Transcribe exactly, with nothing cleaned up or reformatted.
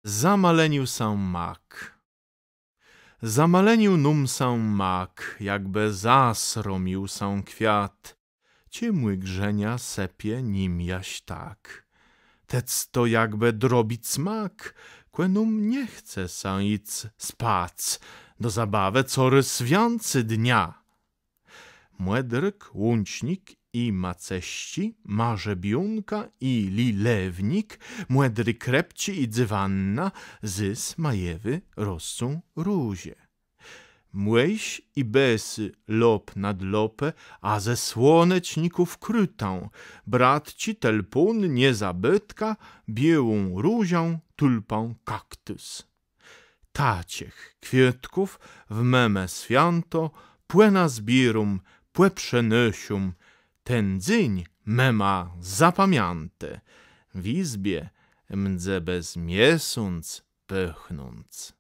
Zamalenił sã mak. Zamalenił nóm sã mak, jakbë zasromił sã kwiat. Czemù grzenia sëpie nim jaż tak? Tec to jakbë drobic mak, kò nóm nie chce sã jic spac, do zabawë corôz wiãcy dnia. Mòdrëk łącznik i macëszczi, marzebiónka i lilewnik, mòdré krëpczi i dzywanna, zôs majewé roscą róże. Mòjs i bësë lop nad lopë, a ze słoneczników krutã, bratczi tëlpón, niezabëtka, biôłą różã, tulpã, kaktus. Taczich kwiôtków w mëmë swiãto pònazbiéróm, pòprzënôszóm, ten dzéń mëma zapamiãtô, w jizbie mdze bez miesąc pôchnąc.